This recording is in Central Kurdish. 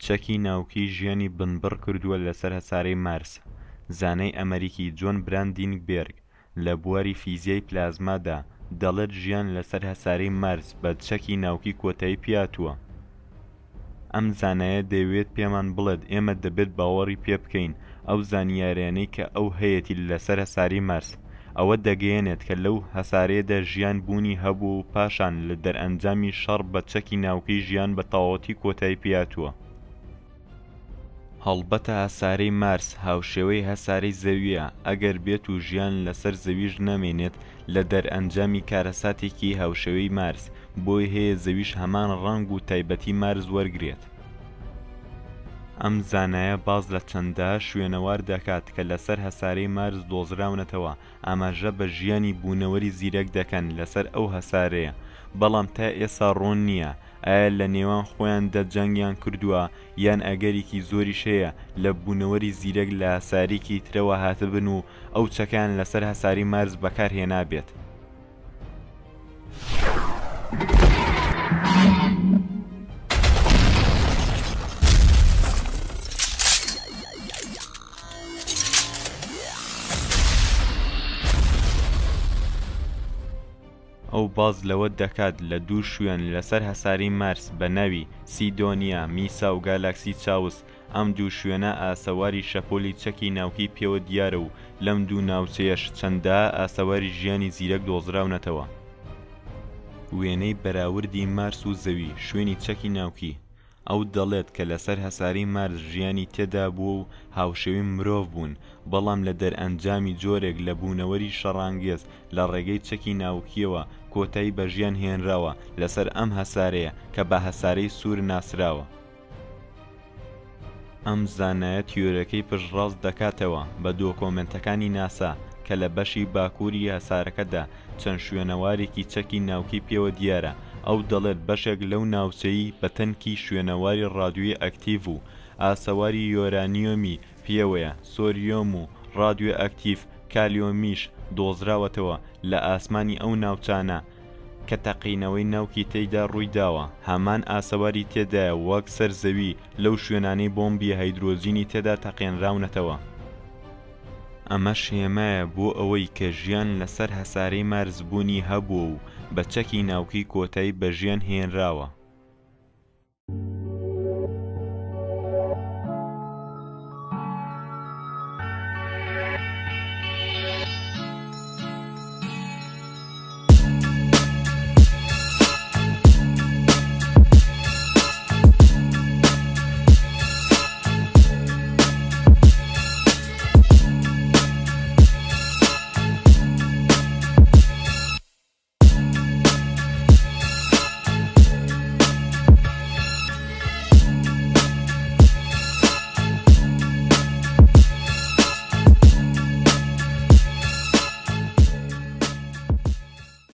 چەکی ناوکی ژیانی بنبڕ کردووە لەسەر هەسارەی مارس. زانای ئەمەریکی جۆن براندینبێرگ لە بواری فیزیای پلازمادا دەڵێت ژیان لەسەر هەسارەی مارس بە چەکی ناوکی کۆتایی پێهاتووە. ئەم زانایە دەیەوێت پێمان بڵێت ئێمە دەبێت باوەڕی پێبکەین ئەو زانیاریانەی کە ئەو هەیەتی لەسەر هەسارەی مارس ئەوە دەگەیەنێت کە لەو هەسارەیەدا ژیان بوونی هەبووە و پاشان لە دەرئەنجامی شەڕ بە چەکی ناوکی ژیان بە تەواوەتی کۆتایی پێهاتووە. هەڵبەتە هەسارەی مارس هاوشێوەی هەسارەی زەوییە، ئەگەر بێت و ژیان لەسەر زەویش نەمێنێت لە دەرئەنجامی کارەساتێکی هاوشێوەی مارس، بۆی هەیە زەویش هەمان ڕەنگ و تایبەتی مارس وەرگرێت. ئەم زانایە باس لە چەندەها شوێنەوار دەکات کە لەسەر هەسارەی مارس دۆزراونەتەوە، ئاماژە بە ژیانی بوونەوەری زیرەک دەکەن لەسەر ئەو هەسارەیە، بەڵام تا ئێستا ڕوون نییە ئایا لە نێوان خۆیاندا جەنگیان کردووە یان ئەگەرێکی زۆریش هەیە لە بوونەوەری زیرەک لە هەسارێکی ترەوە هاتبن و ئەو چەکەیان لەسەر هەسارەی مارس بەکار هێنابێت. ئەو باس لەوە دەکات لە دوو شوێن لەسەر هەسارەی مارس بە ناوی سیدۆنیا میسا و گالاکسی چاوس ئەم دوو شوێنە ئاسەواری شەپۆلی چەکی ناوکی پێوە دیارە و لەم دوو ناوچەیەش چەندەها ئاسەواری ژیانی زیرەک دۆزراونەتەوە. وێنەی بەراوردی مارس و زەوی، شوێنی چەکی ناوکی. ئەو دەڵێت کە لەسەر هەسارەی مارس ژیانی تێدا بووە و هاوشێوەی مرۆڤ بوون، بەڵام لە دەرئەنجامی جۆرێک لە بوونەوەری شەڕانگێز لە ڕێگەی چەکی ناوکییەوە کۆتایی بە ژیان هێنراوە لەسەر ئەم هەسارەیە کە بە هەسارەی سوور ناسراوە. ئەم زانایە تیۆرەکەی پشتڕاست دەکاتەوە بە دۆکۆمێنتەکانی ناسا کە لە بەشی باکووری هەسارەکەدا چەند شوێنەوارێکی چەکی ناوکی پێوە دیارە، ئەو دەڵێت بەشێک لەو ناوچەی بە تەنکی شوێنەواری ڕادیۆی ئەکتیڤ و ئاسەواری یۆرانیۆمی پێوەیە، سۆریۆم و ڕادیۆ ئەکتیڤ کالیۆمیش دۆزراوەتەوە لە ئاسمانی ئەو ناوچانە کە تەقینەوەی ناوکی تێیدا ڕوویداوە، هەمان ئاسەواری تێدایە وەک سەر زەوی لەو شوێنانەی بۆمبی هایدرۆجینی تێدا تەقێنراونەتەوە. ئەمەش هێمایە بۆ ئەوەی کە ژیان لەسەر هەسارەی مارس بوونی هەبووە و بە چەکی ناوکی کۆتایی بە ژیان هێنراوە.